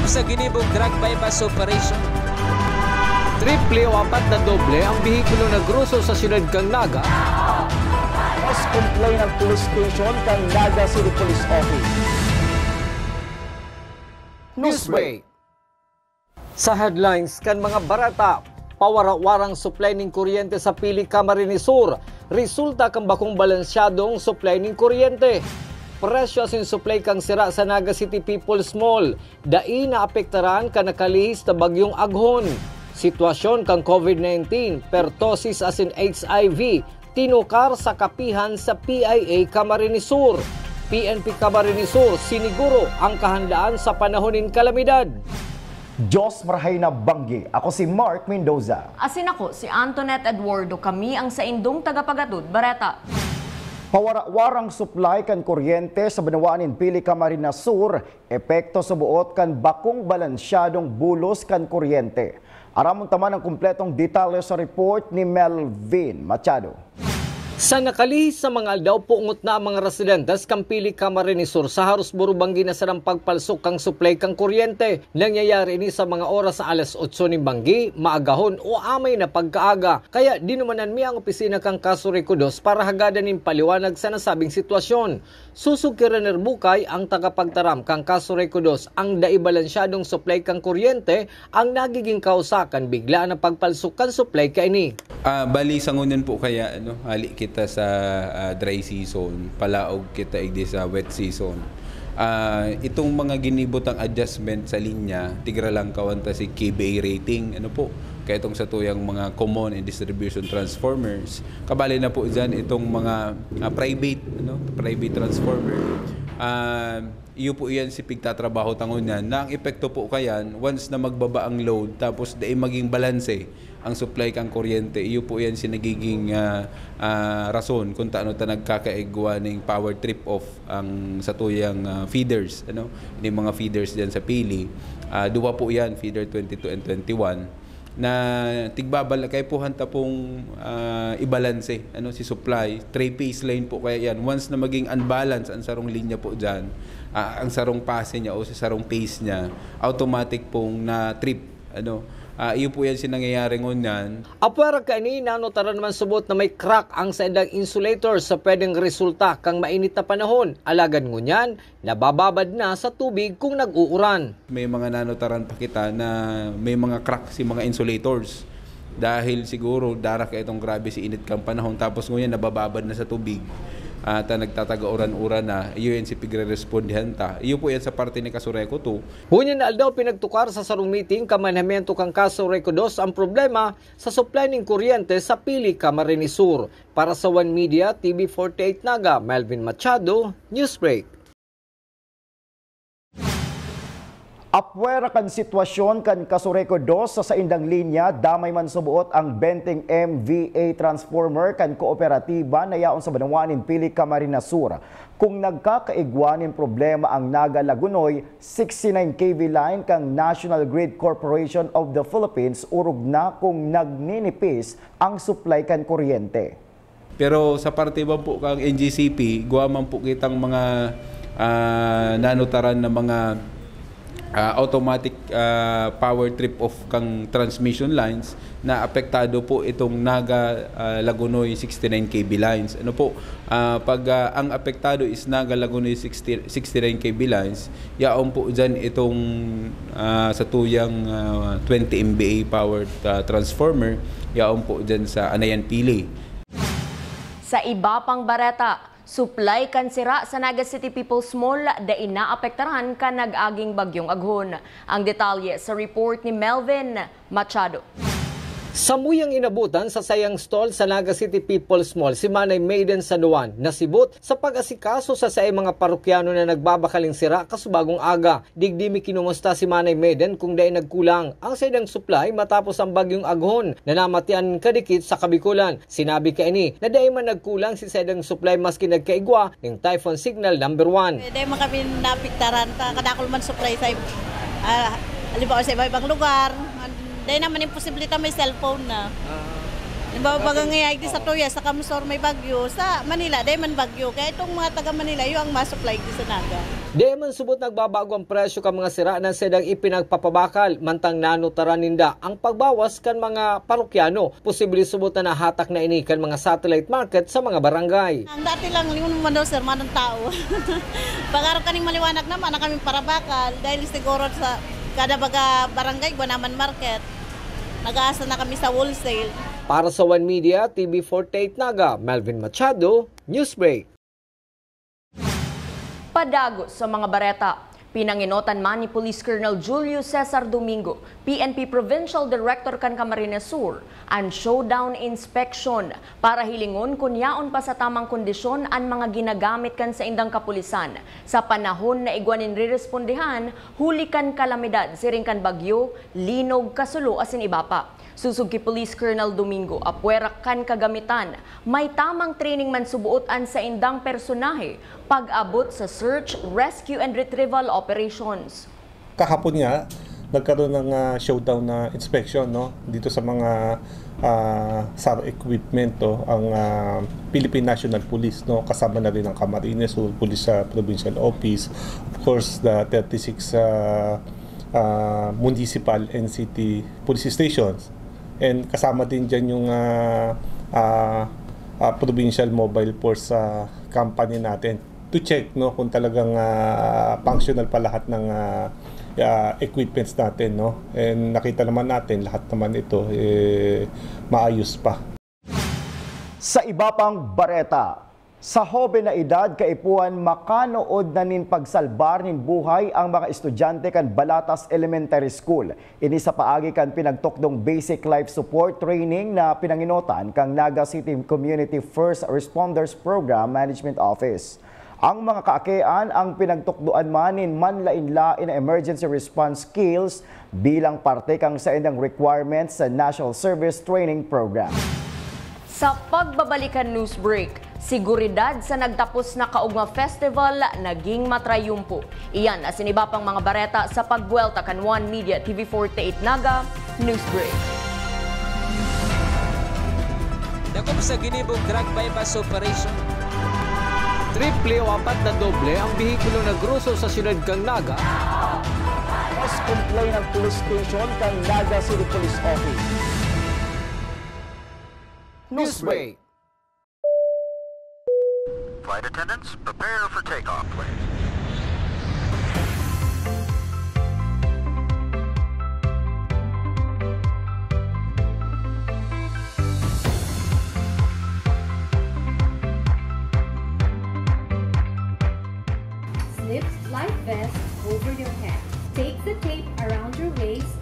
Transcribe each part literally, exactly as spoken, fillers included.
sa ginibong drug buy-bust operation. Triple o apat na doble ang behikulo na groso sa siyudad kan Naga. Mas complain ang police station kan Naga City Police Office. Newsbreak. Sa headlines kan mga bareta, pawara-warang supply nin kuryente sa Pili, Camarines Sur, resulta kan bakong balansyadong supply nin kuryente. Presyo asin supply kan sira sa Naga City People's Mall, dai naapektaran kan nakalihis na bagyong aghon. Sitwasyon kan COVID nineteen, pertosis asin H I V, tinukar sa kapihan sa P I A Camarines Sur. P N P Camarines Sur, siniguro ang kahandaan sa panahon nin kalamidad. Diyos marahay na banggi. Ako si Mark Mendoza. Asin ako si Antoinette Eduardo. Kami ang saindong tagapagatod bareta. Pawara-warang supply kan kuryente sa banwaan nin Pili, Camarines Sur, epekto sa buot kan bakong balansyadong bulos kan kuryente. Aramon ta man ang kumpletong detalye sa report ni Melvin Machado. Sa nakalihis na mga aldaw, pungot na ang mga residentes kan Pili, Camarines Sur sa haros buro banggi na sarang pagpalsok kan supply kan kuryente. Nangyayari ini sa mga oras na alas otso nin banggi, maagahon o amay na pagkaaga. Kaya dinumanan mi ang opisina kan Casureco Dos para hagadan nin paliwanag sa nasabing sitwasyon. Susog ki Rener Bukay, ang tagapagtaram kan Casureco Dos, ang dai balansyadong supply kan kuryente ang nagiging kausa kan biglaan na pagpalsok kan supply kaini. Ah, bali, sa ngunyan po kaya, ano, hali kita sa, ah, dry season, palaog kita igdi sa wet season. Ah, itong mga ginibotang adjustment sa linya, tigra lang kawan ta si K V A rating, ano po, kaya itong sa tuyang mga common and distribution transformers, kabali na po dyan itong mga, ah, private, ano, private transformer. Ah, iyo po yan si pigtatrabaho ta ngunyan, na ang epekto po kayan, once na magbaba ang load, tapos dai maging balanse ang supply kan kuryente, iyo po yan si nagiging, ah, ah, rason kung taano ta nagkakaigwa ning power trip off ang satuyang, ah, feeders, ano, ning mga feeders dyan sa Pili. Ah, duwa po yan, feeder twenty-two and twenty-one, na tigbabal-, kaipuhan ta pong, ah, ibalanse, ano, si supply. Three-phase line po kaya yan. Once na maging unbalance ang sarong linya po dyan, ah, ang sarong pase niya o sa sarong phase niya, automatic pong na-trip, ano. Ah, iyo po yan si nangyayari ngunyan. Apwera kaini, nanotaran man subot na may crack ang saindang insulator sa pwedeng resulta kan mainit na panahon. Alagad ngunyan, nabababad na sa tubig kung nag-uuran. May mga nanotaran pa kita na may mga crack si mga insulators. Dahil siguro darak itong grabe si init kang panahon, tapos ngunyan nabababad na sa tubig. At, ah, nagtataga-uran-uran na, iyo yan si pigre-respondihan ta. Iyo po yan sa parte ni Casureco two. Ngunyan na aldaw pinagtukar sa sarong meeting kan manehamiento kan Casureco Dos ang problema sa supply nin kuryente sa Pili, Camarines Sur. Para sa One Media, T V forty-eight Naga, Melvin Machado, Newsbreak. Apwera kan sitwasyon kan Casureco Dos sa saindang linya, damay man suboot ang benteng M V A transformer kan kooperatiba na yaon sa banwaan nin Pili, Camarines Sur. Kung nagkakaigwa nin problema ang Naga Lagonoy sixty-nine K V line kan National Grid Corporation of the Philippines, orog na kung nagninipis ang supply kan kuryente. Pero sa parte man po kang N G C P, igwa man po kitang mga, ah, nanotaran na mga, ah, automatic, ah, power trip off kang transmission lines na apektado po itong Naga, ah, Lagonoy sixty-nine K V lines. Ano po, ah, pag, ah, ang apektado is Naga Lagonoy sixty, sixty-nine K V lines, yaon po dyan itong, ah, sa tuyang, ah, twenty M V A power, ah, transformer, yaon po dyan sa Anayan, Pili. Sa iba pang bareta, supply kan sira sa Naga City People's Mall dai naapektaran kan nag-aging bagyong aghon. Ang detalye sa report ni Melvin Machado. Samuyang inabutan sa saiyang stall sa Naga City People's Mall si Manay Maiden San Juan, nasibot sa pag-asikaso sa saiyang mga parokyano na nagbabakaling sira kasubagong aga. Digdi mi kinumusta si Manay Maiden kung dai nagkulang ang saindang supply matapos ang bagyong aghon na namatian kadikit sa Kabikolan. Sinabi kaini na dai man nagkulang si saindang supply maski nagkaigwa ning Typhoon Signal Number One. Eh, dai man kami naapektaran ta, kadakul man supply sa ib-, ah, halimbawa sa iba-ibang lugar. Dai naman imposible ta may cellphone na. Babagang ihay di sa Tuya, sa Kamsor may bagyo, sa Manila, dai man bagyo. Kaya itong mga taga Manila, yung ang masupply di sa Naga. Dai man subot nagbabago ang presyo kan mga sira na saindang ipinagpapabakal, mantang nanutaran ninda ang pagbawas kan mga parokyano. Posible subot na nahatak na ini kan mga satellite market sa mga barangay. Ang dati lang, yun man daw, sir, manang tao. Pag-araw kaning maliwanag naman, na kaming parabakal, dahil siguro sa kada baga barangay, igwa naman market. Nag-aasa na kami sa wholesale. Para sa One Media, T V forty-eight Naga, Melvin Machado, Newsbreak. Padagos sa mga bareta. Pinangenotan man ni Police Colonel Julio Cesar Domingo, P N P Provincial Director kan Camarines Sur, an showdown inspection para hilingon kun yaon pa sa tamang kondisyon an mga ginagamit kan saindang kapulisan sa panahon na igwa nin rerespondehan huli kan kalamidad siring kan bagyo, linog, kasulo asin iba pa. Sosog ki Police Colonel Domingo, apwera kan kagamitan, may tamang training man suboot an saindang personahe pag-abot sa search, rescue and retrieval operations. Kahapon nga, nagkaroon ng, ah, showdown na inspection, no, dito sa mga, ah, sar equipment, no, ang, ah, Philippine National Police, no, kasama na rin ang Camarines Sur Police, ah, Provincial Office, of course, the thirty-six, ah, ah, municipal and city police stations. And kasama din dyan yung, ah, ah, ah, provincial mobile force, ah, company natin to check, no, kung talagang, ah, functional pa lahat ng, ah, ah, equipments natin, no? And nakita naman natin, lahat naman ito, eh, maayos pa. Sa iba pang bareta, sa hoben na edad, kaipuhan makanood na nin pagsalbar nin buhay ang mga estudyante kan Balatas Elementary School. Ini sa paagi kan pinagtukdong Basic Life Support Training na pinangenotan kan Naga City Community First Responders Program Management Office. Ang mga kaakian ang pinagtukdoan man nin manlaen-laen na emergency response skills bilang parte kan saindang requirements sa National Service Training Program. Sa pagbabalik kan news break, seguridad sa nagtapos na Kaugma Festival naging matrayumpo. Iyan asin iba pang mga bareta sa pagbuwelta kan One Media T V forty-eight Naga News Break. Dakop sa ginibong drug buy-bust operation. Triple o apat na doble ang behikulo na groso sa siyudad kan Naga. Mas complain ang police station kan Naga City Police Office. Newsbreak. Flight attendants, prepare for takeoff, please. Slip life vest over your head. Take the tape around your waist.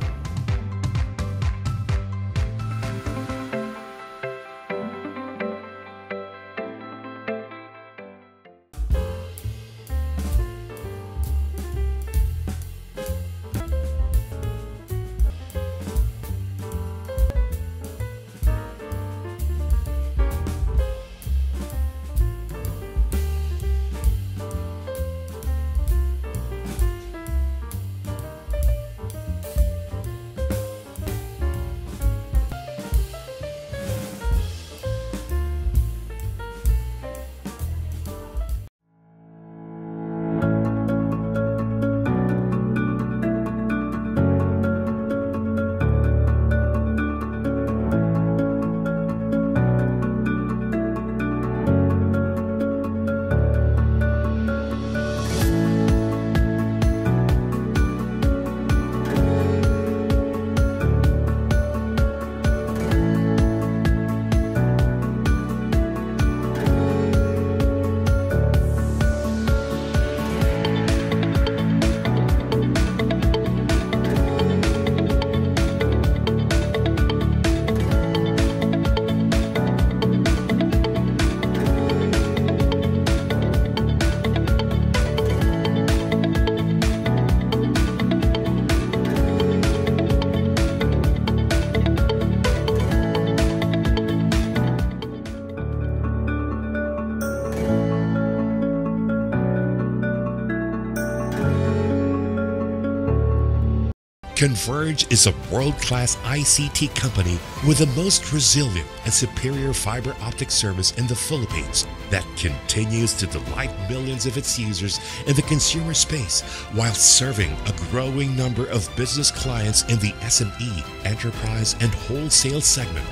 Converge is a world-class I C T company with the most resilient and superior fiber optic service in the Philippines that continues to delight millions of its users in the consumer space while serving a growing number of business clients in the S M E, enterprise, and wholesale segment.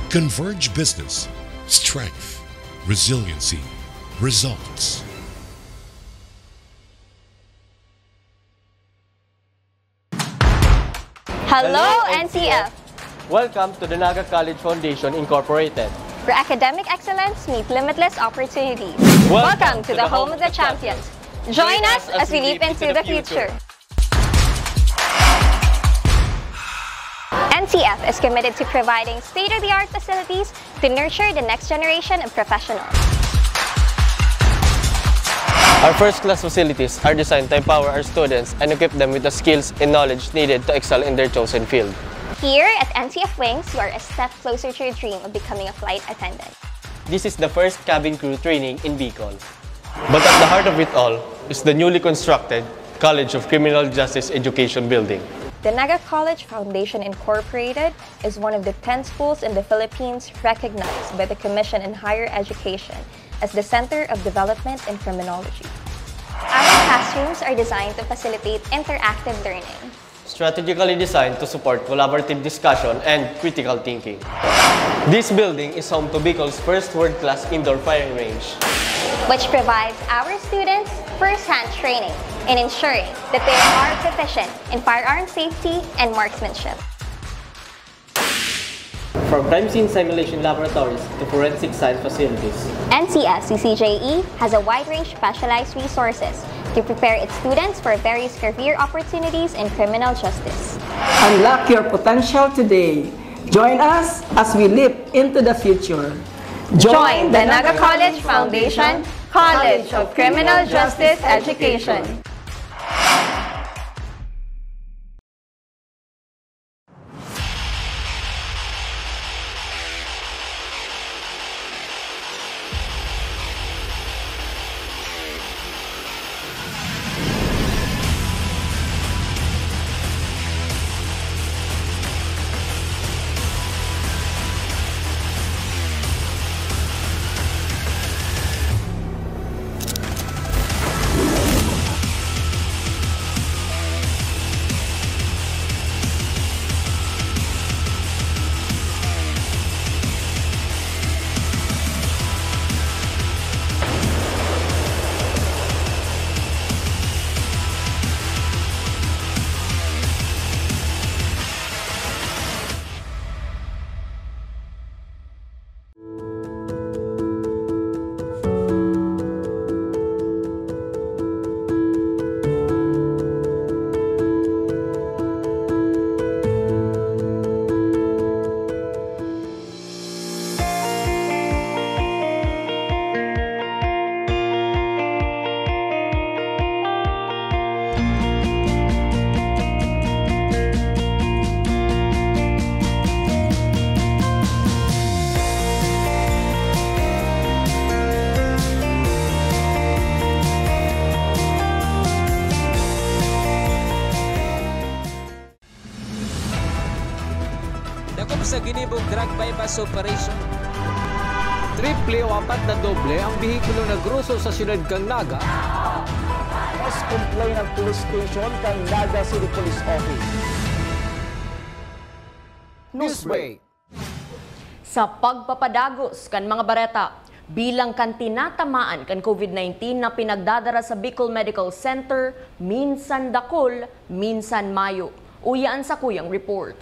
Converge Business. Strength, resiliency, results. Hello, N C F! Welcome to the Naga College Foundation Incorporated, where academic excellence meets limitless opportunities. Welcome to the home of the champions. Join us as we leap into the future. N C F is committed to providing state-of-the-art facilities to nurture the next generation of professionals. Our first-class facilities are designed to empower our students and equip them with the skills and knowledge needed to excel in their chosen field. Here at N C F Wings, you are a step closer to your dream of becoming a flight attendant. This is the first cabin crew training in Bicol. But at the heart of it all is the newly constructed College of Criminal Justice Education Building. The Naga College Foundation Incorporated is one of the ten schools in the Philippines recognized by the Commission on Higher Education as the Center of Development in Criminology. Our classrooms are designed to facilitate interactive learning, strategically designed to support collaborative discussion and critical thinking. This building is home to Bicol's first world-class indoor firing range, which provides our students first-hand training in ensuring that they are proficient in firearm safety and marksmanship. From crime scene simulation laboratories to forensic science facilities, N C S C C J E has a wide range of specialized resources to prepare its students for various career opportunities in criminal justice. Unlock your potential today. Join us as we leap into the future. Join the Naga College Foundation College of Criminal Justice Education. Dakop sa ginibong drug buy-bust operation. Triple o apat na doble ang behikulo na groso sa siyudad kan Naga. Mas complain ang police station kan Naga City Police Office. Newsbreak. Sa pagpapadagos kan mga bareta, bilang kan tinatamaan kan COVID nineteen na pinagdadara sa Bicol Medical Center, minsan dakul, minsan mayo. Uya an sakuyang report.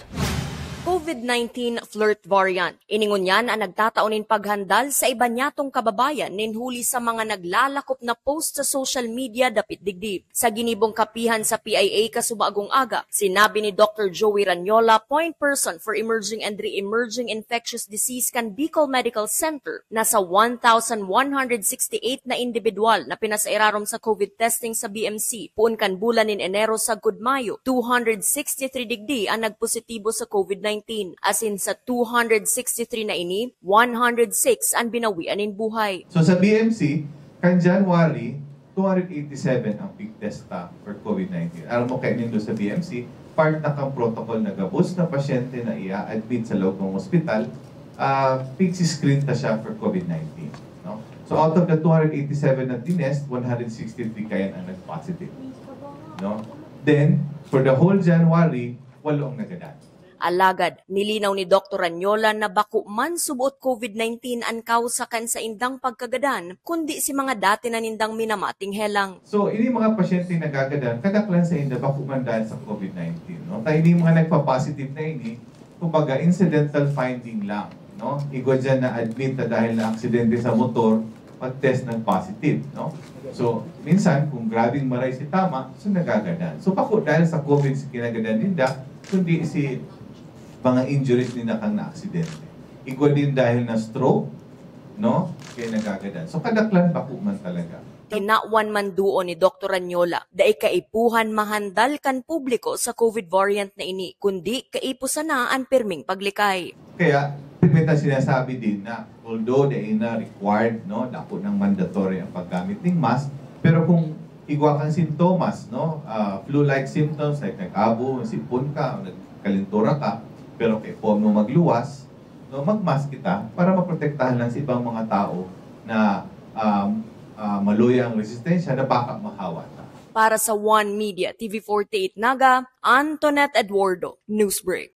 COVID nineteen flirt variant. Ini ngunyan an nagtatao nin paghandal sa iba nyatong kababayan nin huli sa mga naglalakop na post sa social media dapit digdi. Sa ginibong kapihan sa P I A kasubagong aga, sinabi ni Doctor Joey Ranyola, point person for emerging and re-emerging infectious disease kan Bicol Medical Center, na sa one thousand one hundred sixty-eight na indibidwal na pinasairarom sa COVID testing sa B M C, poon kan bulan nin Enero sagkod Mayo, two hundred sixty-three digdi an nagpositibo sa COVID nineteen, asin sa two hundred sixty-three na ini, one hundred six an binawian nin buhay. So sa B M C, kan January, Two hundred eighty-seven ang pig-test ta for COVID nineteen. Aram mo, kaya nindo sa B M C, part na kang protocol na gabos na pasyente na i-admit sa laog ng ospital, ah, pig-screen ta siya for COVID nineteen, no? So, out of the two hundred eighty-seven na tinest, one hundred sixty-three kayan ang nag-positive, no? Then, for the whole January, walo ang nagadan. Alagad, nilinaw ni Doktor Ranyola na bako man suboot COVID nineteen an kausa kan saindang pagkagadan, kundi si mga dati na nindang minamating helang. So, ini mga pasyente nagagadan, kadaklan sa inda bako man dahil sa COVID nineteen, no? Ta ini mga nagpa-positive na ini, kumbaga, incidental finding lang, no? Igwa dyan na admit na dahil na aksidente sa motor, pag-test ng positive, no? So, minsan, kung grabing maray si tama, so nagagadan. So, bako dahil sa COVID sa kinagadan ninda, kundi si mga injuries ninda kang naaksidente. Igwa din dahil na stroke, no? Kaya nagagadan. So, kadaklan bako man talaga. Tinawan man duon ni Doktor Ranyola, dai kaipuhan mahandal kan publiko sa COVID variant na ini, kundi kaipo sana an pirming paglikay. Kaya, pirmi ta sinasabi din na, although dai na required, no, dako nang mandatory ang paggamit ning mask, pero kung igwa kang sintomas, no, ah, flu-like symptoms like nag-abo, sipon ka, o nagkalintura ka, pero kaipuhan mo magluwas, no, mag-mask kita para maprotektahan lang sa ibang mga tao na, um, ah, maluya ang resistensya na baka mahawa ta. Para sa One Media, T V forty-eight Naga, Antoinette Eduardo, Newsbreak.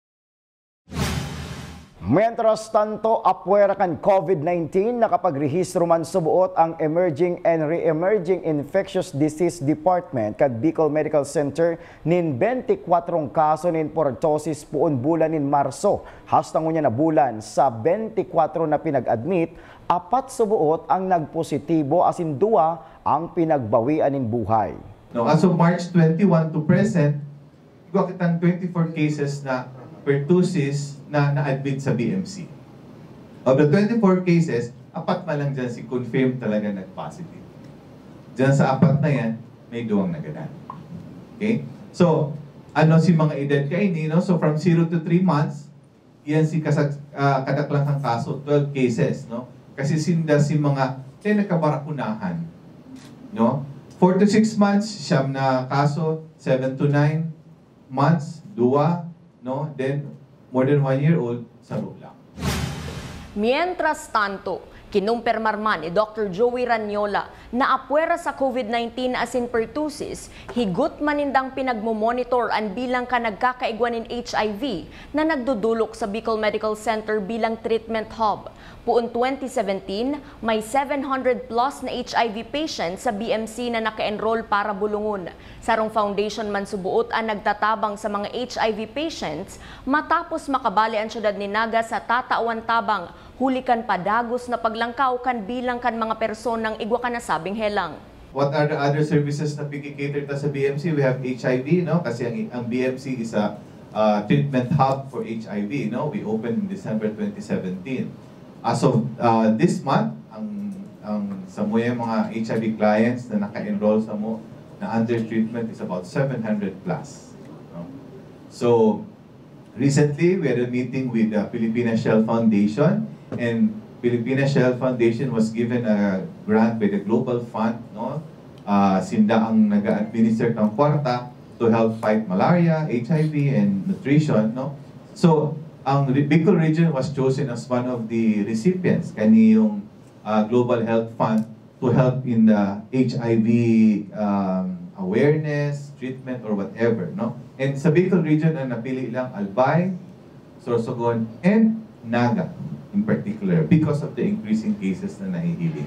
Mientras tanto, apwera kan COVID nineteen, nakapagrehistro man suboot ang Emerging and Re-emerging Infectious Disease Department kan Bicol Medical Center nin bentikuwatrong kaso nin porotosis poon bulan nin Marso. Hasta ngunyan na bulan, sa bentikuwatro na pinag-admit, apat suboot ang nagpositibo asin duwa ang pinagbawian nin buhay. No, as of March twenty-one to present, igwa kitang twenty-four cases na pertussis na na-admit sa B M C. Of the twenty-four cases, apat man lang dyan si confirmed talaga nag-positive. Dyan sa apat na yan, may duwang nagadan. Okay? So, ano si mga edad kaini, no? So, from zero to three months, yan si kasag-, ah, kadaklan kang kaso, twelve cases, no? Kasi sinda si mga, kaya nagkabarakunahan, no? Four to six months, siyam na kaso, seven to nine months, duwa, no? Then, more than one year old, saro lang. Mientras tanto, kinumpirmar man ni Doktor Joey Ranyola na apwera sa COVID nineteen asin pertussis, higot man nindang pinagmomonitor an bilang kan nagkakaigwa nin H I V na nagdudulok sa Bicol Medical Center bilang treatment hub. Poon twenty seventeen, may seven hundred plus na H I V patients sa B M C na naka-enroll para bulungon. Sarong foundation man suboot an nagtatabang sa mga H I V patients matapos makabali an syudad ni Naga sa tatawan tabang, huli kan padagos na paglangkaw kan bilang kan mga personang igwa kan nasabing helang. What are the other services na pigi-cater ta sa B M C? We have H I V, no? Kasi ang, ang B M C is a, uh, treatment hub for H I V, no? We opened in December twenty seventeen. As of, uh, this month, ang, ang samuyang mga H I V clients na naka-enroll samo na under treatment is about seven hundred plus, no? So, recently, we had a meeting with the Filipina Shell Foundation, and Filipina Shell Foundation was given a grant by the Global Fund, no? Ah, sinda ang nag-a-administer ng kwarta to help fight malaria, H I V, and nutrition, no? So, ang re-, Bicol region was chosen as one of the recipients kani yung, ah, Global Health Fund to help in the H I V, um, awareness, treatment, or whatever, no? And sa Bicol region, ang napili lang, Albay, Sorsogon, and Naga in particular because of the increasing cases na nahihiling.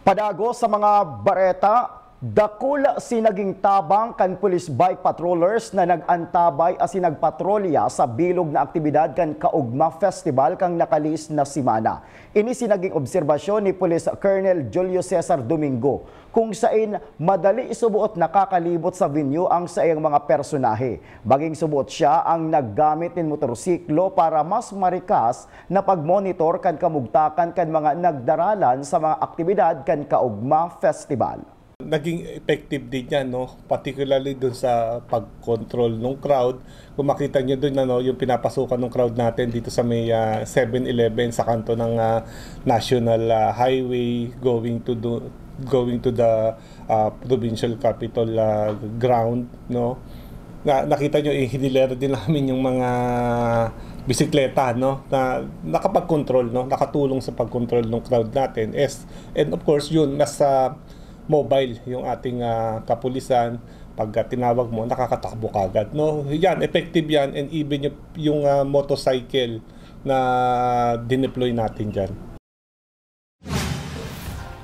Padagos sa mga bareta, dakula si naging tabang kan police bike patrollers na nag-antabay asin nagpatrolya sa bilog na aktibidad kan Kaugma Festival kan nakalihis na semana. Ini si naging obserbasyon ni Police Colonel Julio Cesar Domingo, kung sain madali suboot nakakalibot sa venue ang saiyang mga personahe. Maging suboot siya ang naggamit nin motorsiklo para mas marikas na pagmonitor kan kamugtakan kan mga nagdaralan sa mga aktibidad kan Kaugma Festival. Naging effective din yan, no? Particularly dun sa pag-control ng crowd. Kung makita nyo dun, ano, yung pinapasukan ng crowd natin dito sa may, ah, seven eleven sa kanto ng, ah, National, ah, Highway going to do, going to the, ah, provincial capitol, ah, ground, no? Na, nakita nyo, eh, hinilera din namin yung mga bisikleta, no? Na nakapag-control, no? Nakatulong sa pag-control ng crowd natin. Is, and of course, yun, mas, ah, mobile yung ating, ah, kapulisan. Pagka tinawag mo, nakakatakbo kagad, no? Yan, effective yan. And even yung, yung, ah, motorcycle na dineploy natin dyan.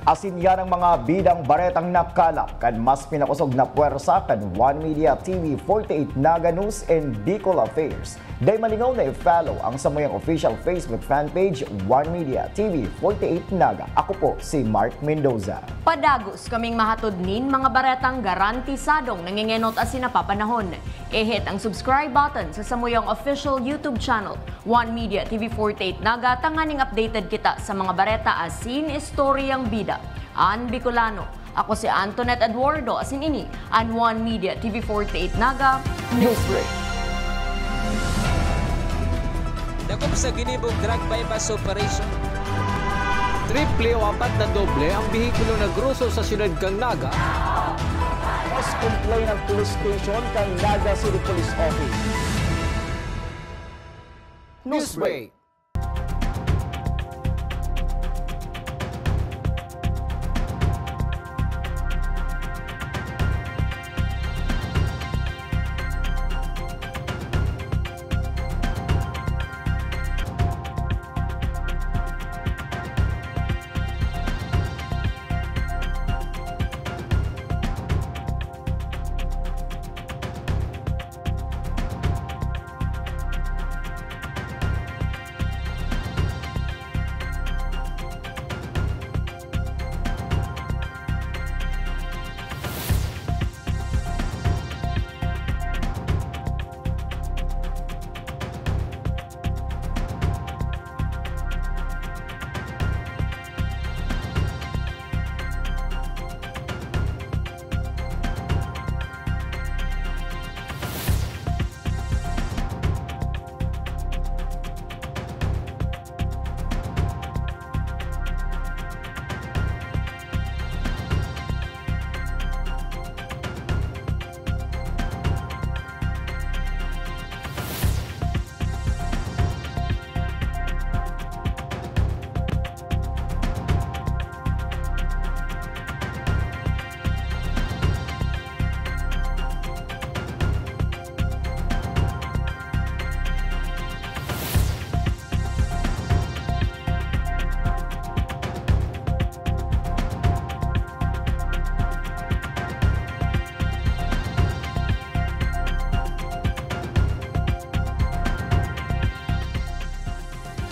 Asin yan ang mga bidang baretang nakalap kan mas pinakosog na pwersa kan One Media T V forty-eight Naga News and Bicol Affairs. Dai malingaw na i-follow ang samuyang official Facebook fan page, One Media T V forty-eight Naga. Ako po si Mark Mendoza. Padagos kaming mahatod nin mga baretang garantisadong nangengenot asin napapanahon. I-hit ang subscribe button sa samuyang official YouTube channel, One Media T V forty-eight Naga, tanganing updated kita sa mga bareta asin istoryang bida. An Bicolano. Ako si Antoinette Eduardo, asin ini an One Media T V forty-eight Naga Newsbreak. Dakop sa ginibong drug buy-bust operation. Triple o apat na doble ang behikulo na groso sa siyudad kan Naga. Mas complain ang police station kan Naga City Police Office. Newsbreak.